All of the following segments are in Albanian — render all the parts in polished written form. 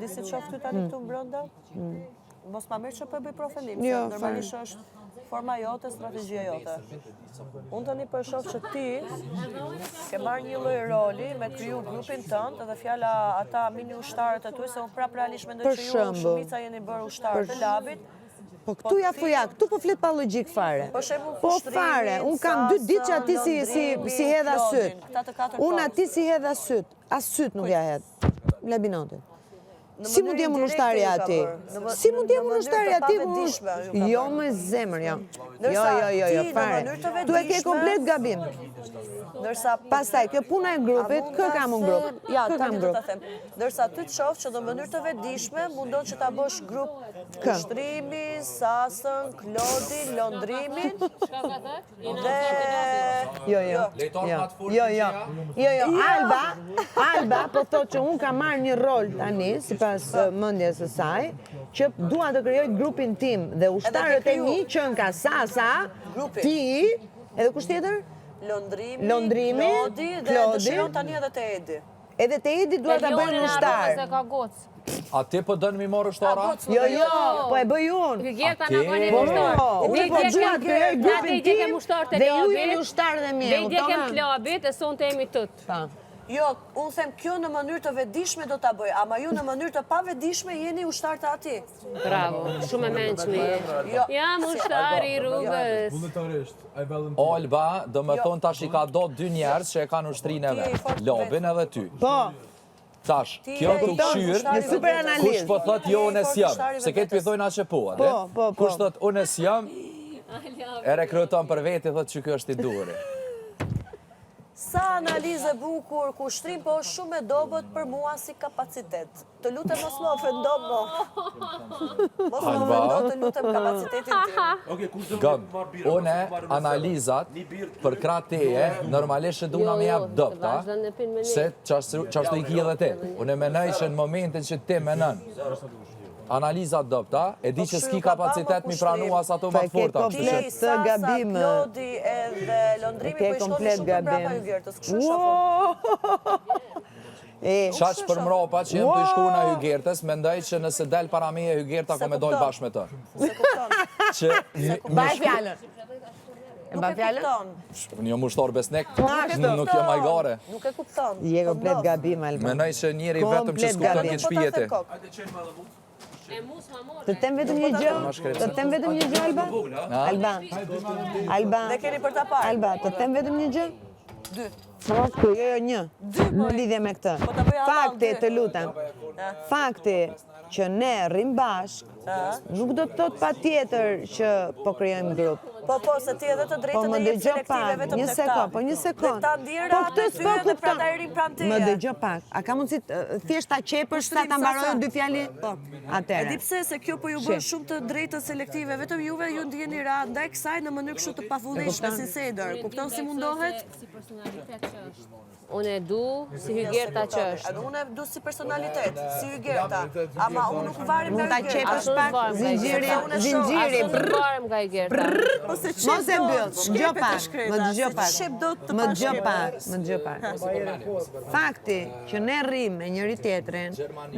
E di si të shoh ty tani këtu brenda? Mos ma merr që po e bëj për ofendim, se Jo, normalisht është forma jote, strategjia jote. Unë tani po e shoh që ti ke marrë një lloj roli me kriju grupin tënd edhe fjala ata mini ushtarët e tu, se unë prapë realisht mendoj Për që ju shembull. shumica jeni bërë ushtarë të labit. Po këtu ja fuja, këtu po flet pa logjik fare. Për shembull, Po Kushtrimin, fare, unë kam dy ditë që ati si, si, si hedha Klodin, syt. këta të katër Unë po. ati si hedha syt, as syt nuk ja hedh. Labinotit. Në Si mund mënyrë jem unë indirekte ushtari ju ka ati? bërë. Në më- Si mund në jem unë mënyrë ushtari të ati? kur pavetëdijshme unë- ju ka Jo bërë. më zemër, jo. Jo, Ndërsa jo, jo, jo, ti në fare. mënyrë të Tu e ke vetëdijshme- komplet gabim. Ndërsa Pastaj, kjo puna e grupit, A mund kë ta kam unë them- grup? Ja, Kë tani kam do grup? ta them. Ndërsa ty të shoh që në mënyrë të vetëdijshme mundon që ta bësh grup Kë? Kushtrimin, Sasën, Klodin, Londrimin dhe Jo, jo. Jo, jo, jo. Jo, jo, Alba, Alba po thotë që unë kam marrë një rol tani, sipas eh, mendjes së saj, që dua të krijoj grupin tim dhe ushtarët e kriju. mi që nga Sasa, Grupin. ti, edhe kush tjetër? Londrimi, Londrimi, Klodi dhe Klodi. dëshiron tani edhe te Edi. Edhe te Edi dua ta bëjmë Elionin ushtar. arrova se ka gocë. A ti po dënë mi morë ushtara? A, gocë, Jo, jo, po e bëj unë. Hygerta A na ti? bën Po, ushtar. unë po dua të krijoj grupin Na kem tim ushtar të dhe ju labit. jeni ushtarët e mi, Dhe i dje kem kuptova? të labit e sonte jemi tët. Pa. Jo, unë them kjo në mënyrë të vetëdijshme do ta bëj, ama ju në mënyrë të pavetëdijshme jeni ushtar të atij. Bravo, shumë e mençme je. Jo. Jam ushtar i rrugës. Vullnetarisht, I volunteer. Olba, do me Jo. thonë tash i ka do dy njerëz që e kanë ushtrinë e Ti je i vet. fortë Lobin edhe ty. Po, Tash, Ti kjo je të i fortë këshyrë, ushtari Një super vetes. analizë. kush po thot jo unë e s'jam, se këtë pi thojnë që po, a Po, di? po, po. Kush thot unë e s'jam, e rekruton për veti, thot që ky është i duhuri. Sa analizë e bukur, kushtrim po është shumë e dobët për mua si kapacitet. Të lutem mos më ofendo mo. Mos më Alba. ofendo, të lutem kapacitetin tim. Okej, kush do Gëm, të marr birë? une analizat për krah teje, normalisht e duna Jo, me jo, jap dopta, të vazhdon e pin me ne. se qashtu qashtu i ki edhe ti. Unë menoj që në momentin që ti menon analizat dopta, e di Po që kështu s'ki ju ka pa, kapacitet mo, mi pranu kushtrim. as ato Pa më e të ke forta, kështu që komplet. Ti, të Sasa, gabim. Klodi edhe Londrimi e ke po i shkoni komplet shumë për prapa gabim. Hygertës. Kështu e shoh unë. E, Qaq për mrapa që jem të shku në Hygertës, mendoj që nëse del para meje Hygerta, Se ko me dal kupton. bashkë me të. Se kupton. Që mi- mi Mbaj shku- fjalën. E Nuk mban e fjalën? kupton. Unë jam ushtar besnik, Ashtu. nuk jam ajgare. Nuk e kupton. Je Po komplet ndodh. gabim, Alba. Menoj që njeri vetëm që Komplet s'kupton gabim. këtë Po ta shpijete. them kokë. Hajde qenë më edhe mu. E mus ma morë. Të them vetëm një gjë? Të them vetëm një gjë, Alba? Alba. Alba. Dhe keni për ta parë. Alba, të them vetëm një gjë? Dy. Jo, jo, një. Në lidhje me këtë. Po ta bëj halal, Fakti, dy. të lutem. Fakti që ne rrim bashk, nuk do të thotë patjetër që po krijojmë grup. Po, po, se ti edhe të Po drejtën më e jep dëgjo selektive pak, vetëm një te sekond, këta. po një Dhe sekond. këta ndjera Po këtë me ty s'po edhe kupton. prandaj rrim pranë teje. Më dëgjo pak. A ka mundësi të- thjesht ta qepësh sa ta mbarojë dy fjali? Po. Atëre. E di pse se kjo po ju bën Shi. shumë të drejtën selektive, vetëm juve ju ndjeni rahat ndaj kësaj në mënyrë kështu të pavullnetshme si sedër. Kupton si mundohet? Si personalitet që është. Unë e du si Hygerta që është. Edhe unë e du si personalitet, si Hygerta. Ama unë nuk varem Mund nga ta Hygerta. qepësh Ashtu pak varem nga zinxhirin, Hygerta. Unë e shoh, zinxhiri. Ashtu nuk varem nga Hygerta. Po se qep Mos e dot, mbyll, dëgjo shkepet e pak, shkreta, më dëgjo se pak. Qep dot të Më dëgjo pashkepet. pak, më dëgjo pak. Fakti që ne rrim me njëri tjetrin,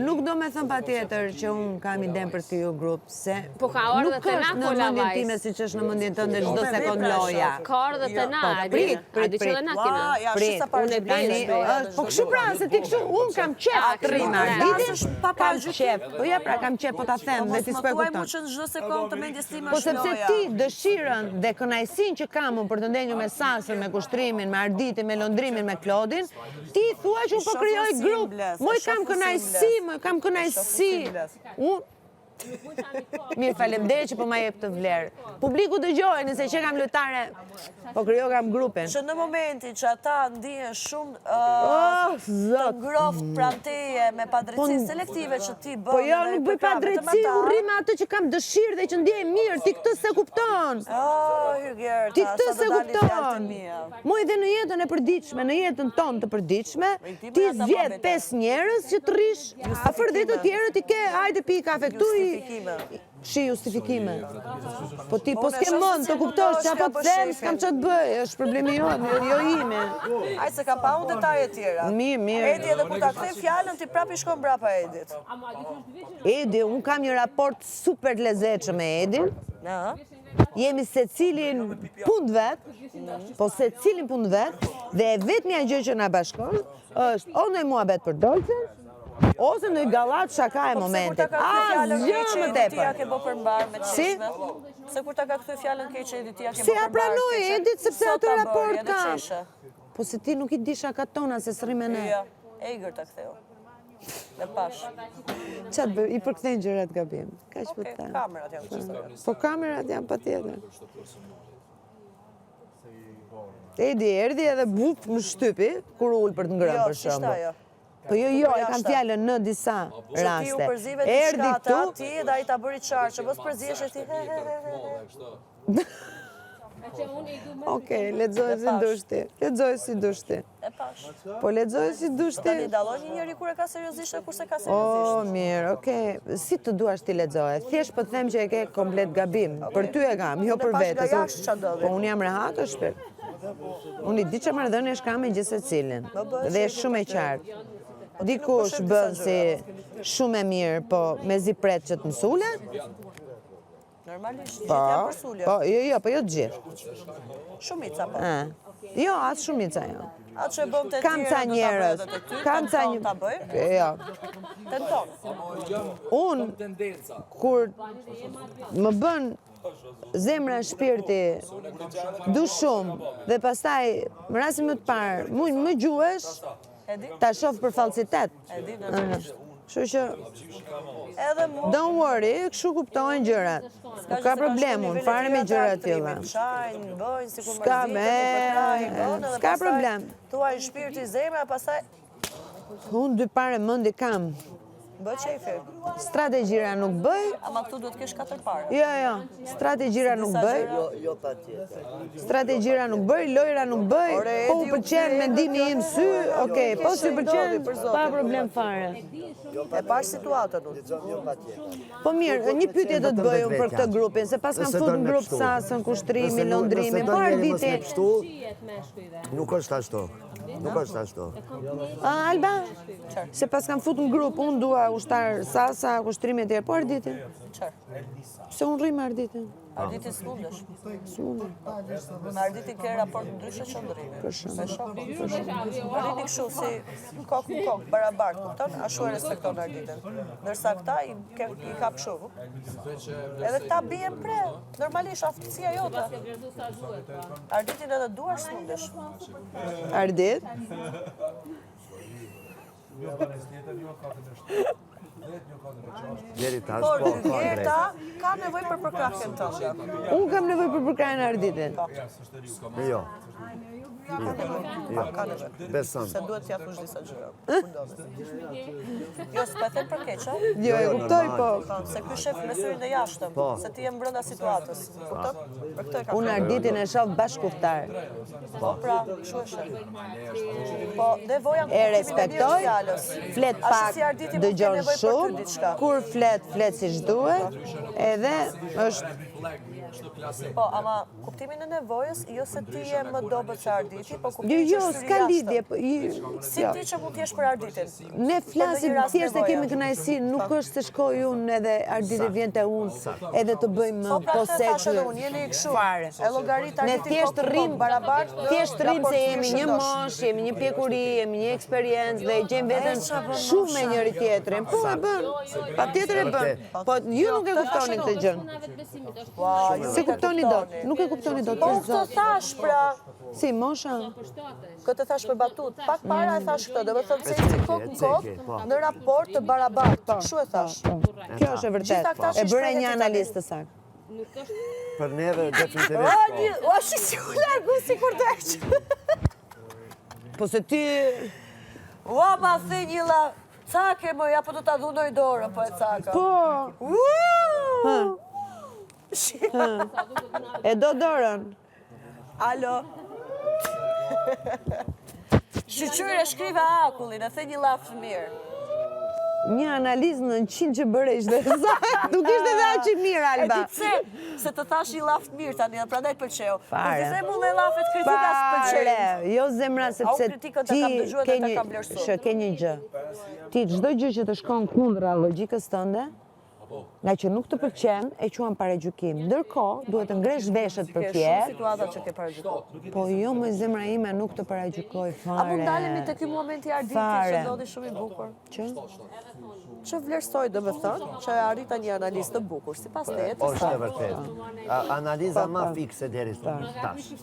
nuk do me thënë patjetër që unë kam iden për të kriju grup, se Po ka ardhur nuk te na është në kola mendjen vajzë. time siç është në mendjen tënde çdo Me sekond vepra e loja. shoh. Ka ardhur te na, Po, a di? prit, A prit, di që prit. edhe na Ua, kena. ja, Prit, shi sa parë unë e që blej, Tani, blej, blej, është, po kështu pra, se ti kështu, unë kam qef A, të rrim kështu, Arditin, flasësh pa kam paragjykim. qef, po ja pra, kam qef, po ta them, Mos dhe ti më s'po e thuaj kupton. mu që në çdo sekond të mendjes time Po është sepse loja. ti dëshirën dhe kënaqësinë që kam unë për të ndenjur me Sasën, me Kushtrimin, me Arditin, me Londrimin, me Klodin, ti thua që unë po Shoh krijoj unë grup. simbles, Moj e shoh kam unë kënaqësi, simbles. moj kam kënaqësi. simbles. Unë Mirë, faleminderit që po ma jep të vlerë. Publiku dëgjoj, nëse që kam lojtare, po krijoj kam grupin. Që në momentin që ata ndihen shumë ë, Oh, të zot. ngroft pranë teje me padrejtësi selektive që ti bën. Po jo, edhe nuk i bëj përkrah vetëm padrejtësi, ata. u rri me atë që kam dëshirë dhe që ndjej mirë, ti këtë se kupton. Oh, Hygerta, Ti këtë sa se do dalin fjalët e kupton. mia. Mu edhe në jetën e përditshme, në jetën tonë të përditshme, I di ti më ata zgjedh muhabete. pesë njerëz që të rrish afër dhe të tjerët i ke, hajde pi kafe këtu, i. Justifikime. Shi justifikime. Po ti po unë e s'ke shoh mend se të kuptosh mundohesh çfarë t'ja po të bësh them, shefin. s'kam çfarë të bëj, është problemi jot, jo, jo imi. Ai se kam pa unë detaje tjera. Mirë, mirë. Edi edhe kur ta kthej fjalën ti prapë i shkon mbrapa Edit. Edi, unë kam një raport super të lezetshëm me Edin. Na. Jemi secilin punë të vet, po secilin punë të vet, dhe e vetmja gjë që na bashkon është o ndonjë muhabet për Dolcen, ose ndonjë gallat shaka e Po pse kur ta momentit. ka kthy fjalën Asgjë keq më Edi ti ja tepër. ke bë për mbar me Si? qeshme? Pse kur ta ka kthy fjalën keq Edi ti ja ke bë Se për ja mbar? pranoj keqe? Edit sepse Sot atë ta bëri, raport edhe kam. qeshe. Po se ti nuk i di shakat tona se s'rri me ne. Jo, e egër ta ktheu. Dhe pash. Qa të bëj, i përkthen gjërat gabim. Kaq po Okej, të them. kamerat janë kështu. Po kamerat janë patjetër. Edi erdhi edhe bup më shtypi kur u ul për të ngrënë Jo, për s'ishte shembull. ajo. Po jo, jo, e kam Përjashta. fjalën në disa Që ti u raste. përzive Erdhi diçka të këtu, ati dhe ai ta bëri qartë, që mos përzihesh e ti he he he he. Okej, lexoj si pash. dush ti. Lexoj si dush ti. E pash. Po lexoj si dush ti. Tani dallon një njeri kur e ka seriozisht e kur s'e ka O, seriozisht. mirë, okej. Si të duash ti lexoje? Thjesht po të them që e ke komplet gabim. Për ty e kam, jo Unë e për pash vete. nga se- jashtë ç'a ndodhi. Po unë jam rehat o shpirt. Unë i di që marrëdhënie kam me gjithë secilin. Më bëhet Dhe qejfi është shumë e për ty. qartë. Po ti nuk Dikush po sheh bën disa si shumë e mirë, po mezi pret që të mësulet. Normalisht, Po, gjithë janë përsulje. po, jo, jo, po jo të gjithë. Shumica po. Ë. Jo, as shumica jo. Atë që e bën të Kam tjerë, ca do ta bëj njerëz. edhe te ty, Kam ca tenton një... ta bëj, Jo. tenton. Unë, kur më bën zemra e shpirti du shumë dhe pastaj në rastin më të parë, mu më gjuhesh, E di? ta shoh për falsitet. E di, natyrisht. Kështu që Edhe mu, don't worry, kështu kuptohen gjërat. Nuk ka problem unë, fare me gjëra të tilla. Qajnë, bëjnë, sikur S'ka mërziten, me- i përkrahin, bëjnë, edhe s'ka pastaj problem. Thuaj shpirti, zemra, pastaj Unë dy pare mendi kam. bë qefi. Strategjira nuk bëj. Ama këtu duhet kesh katër pare. Jo, jo, strategjira nuk Disa bëj. gjëra- Jo pa tjetër. Strategjira nuk bëj, lojra nuk bëj, Ore, po u Edi, u pëlqen kthye, mendimi kjo im e- sy, okej, po s'ju Ndodhi, pëlqen, për zotin. pa problem fare. E pash situatën unë. Lexon jo pa tjetër. Po mirë, një pyetje do të Vetëm bëj unë për vetvetja. këtë grupin, se pas kam Nëse fut don në me grup pshtu. Sasën, Kushtrimin, Nëse nuk- Londrimin, nëse po don njeri mos Arditi. me pshtu, Nuk është ashtu. Nuk është ashtu. A, Alba, se pas kam fut në grup, unë dua ushtar Sasa, Kushtrimi e tjerë, po Arditi. Çfarë? Se unë rri me Arditin. Arditi s'mundesh. S'mundem. Me Arditin ke raport ndryshe qëndrimi. Për shembull. Me shokun. Arrini kështu si kokë në kokë, barabart, kupton? Ashtu e respekton Arditin. Ndërsa këta i, ke, i kap kështu. Edhe këta bien pre, normalisht aftësia jote. Arditin edhe duash s'mundesh. Ardit? Deri tash Por po, po Andrej. Gerta ka nevojë për përkrahjen tënde. Unë kam nevojë për përkrahjen e Arditit. Jo. Jo. Ka nevojë. Beson. Se duhet t'ja thush disa gjëra. Kur ndodhet. Jo, s'po e them për keq, ë? Jo, e jo, kuptoj, po. normal. Po, se ky shef me syrin e jashtëm, Po. se ti je brenda situatës, kupton? Për këtë e kam. Unë Arditin e shoh bashkuftar. Po pra, kështu e shef. Po, nevoja në E kuptimin e mirë të respektoj, fjalës. flet Ashtu pak, si Arditi mund të ketë dëgjon nevojë për ty shumë, diçka. kur flet, flet si duhet, edhe është Po, ama kuptimin e nevojës, jo se ti je më dobët se Arditi, po Jo, kuptimin që jo, është syri s'ka jashtëm. lidhje, po, i- Si jo. ti që mund të jesh për Arditin? Ne flasim ndonjë rast thjesht e kemi nevoja. kënaqësi, nuk është se shkoj unë edhe Arditi vjen te unë, edhe të bëjmë Po pra po këtë se thash edhe unë, jeni kështu. Fare. E llogarit Ne Arditin thjesht kokë në rrim kokë, barabart, në thjesht rrim raport se jemi një shëndosh. mosh, jemi një pjekuri, jemi një eksperiencë dhe e gjejmë veten shumë me njëri tjetrin. Po e bën. Patjetër e bën. Po ju nuk e kuptoni këtë gjë. Ua, ju Se nuk e kuptoni dot, nuk e kuptoni dot. Po për unë këtë Zot. thash pra, Si mosha? këtë thash për batut, pak para e thash këtë, do të thotë se si kokë në e ceki, kokë po. në raport të barabartë, kështu e thash. Kjo është e Gjitha vërtetë. këta që E bëra shprehen një ti tani. analizë të saktë. Për neve O, definitivisht po. një, o, shi si u largu si kur deq. Po se ti Ua, ma the një la, cake më, ja po do ta dhunoj dorën, po e caka. po Uuu! e do dorën. Alo. Shyqyr e shkrive akullin, e the një laf të mirë. Një analizë në 100 që bëre ishte sa. Nuk ishte dhe aq i mirë, E Alba. di pse? Se të thash i llaf të mirë tani, dhe prandaj pëlqeu. Kur Fare. ti them unë llafet kritika s'pëlqejnë. Fare, jo zemra sepse kritikën ta ti kam dëgjuar dhe ke ta një, kam vlerësuar. shë, ke një gjë. Ti çdo gjë që të shkon kundra logjikës tënde, nga që nuk të pëlqen, e quan paragjykim. Ndërkohë, duhet të ngresh veshët Ke për shumë tjerë, situata që ke paragjykuar. po jo më zemra ime nuk të paragjykoj fare. A mund ndalemi te ky moment i Arditit që Fare. ndodhi shumë i bukur? Që? Që vlerësoj do me thënë, që arrita një analizë të bukur, sipas teje të Është e vërtet. Analiza ma fikse deri tash.